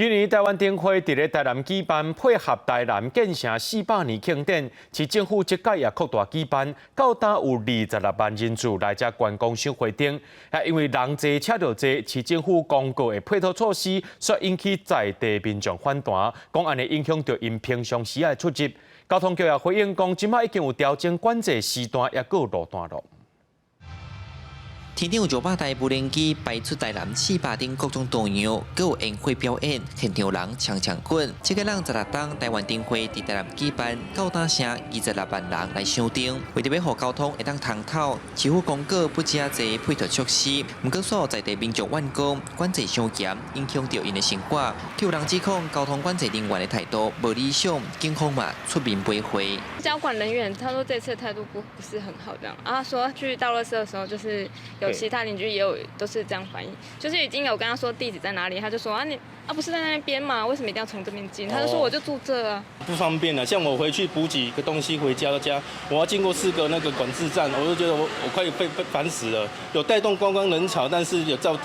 今年台灣燈會佇咧台南舉辦，配合台南建城400年慶典，市政府這屆也擴大舉辦，到今有26萬人次來遮觀光賞花燈。啊，因為人濟車著濟，市政府公告的配套措施，煞引起在地民眾反彈，講按呢影響著𪜶平常時的出入。交通局也回應講，這擺已經有調整管制時段，抑閣有路段囉。天頂有900台無人機擺出台南400頂各種圖樣，閣有煙火表演，現場人搶搶滾。這個人16冬台灣燈會佇台南舉辦，到今成26萬人來賞燈。為著欲予交通會當通透，市府公告不遮濟配套措施，毋過煞在地民眾怨講管制傷嚴，影響著𪜶的生活。有人指控交通管制人員的態度無理想，警方嘛出面陪會。交管人員他說這次態度不是很好，這樣啊，說去倒垃圾的時候就是有其他鄰居也有都是這樣反映，就是已經有跟他說地址在哪裡，他就說啊你啊不是在那邊嗎？為什麼一定要從這邊進？他就說我就住這啊。不方便啊，像我回去補給個東西回家家，我要經過四個那個管制站，我就覺得我快被煩死了。有帶動觀光人潮，但是有造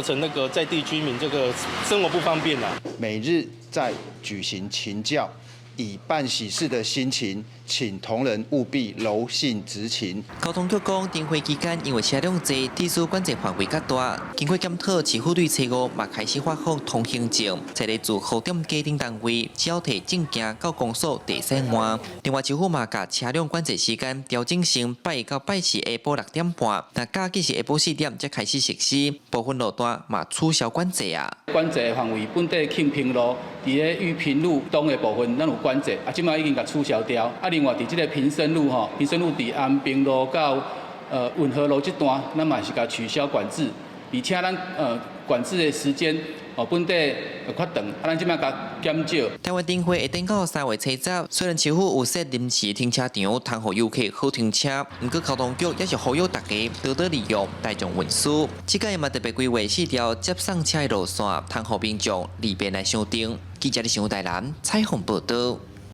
成那個在地居民這個生活不方便啊。每日在舉行勤教，以辦喜事的心情，請同仁務必柔性執勤。交通局講，燈會期間因為車輛濟，地區管制範圍較大，經過檢討，市府對初五嘛開始發放通行證，在咧自好點街等單位，只要提證件到公所就會使換。另外，市府嘛共車輛管制時間調整成拜一到拜四下晡6點半，若假日是下晡4點才開始實施，部分路段嘛取消管制啊。管制範圍本底慶平路，佇咧玉屏路東的部分，咱有管制，啊，這擺已經共取消掉。啊，另外佇這個平生路吼，平生路佇安平路到運河路這段，咱嘛是共取消管制，而且咱管制的時間哦，本底較長，啊，咱這擺共減少。台灣燈會會等到3月初10，雖然市府有設臨時停車場，通予遊客好停車，毋過交通局也是呼籲大家多多利用大眾運輸。這擺嘛特別規劃四條接送車的路線，通予民眾利便來賞燈。記者李想台南採訪報導。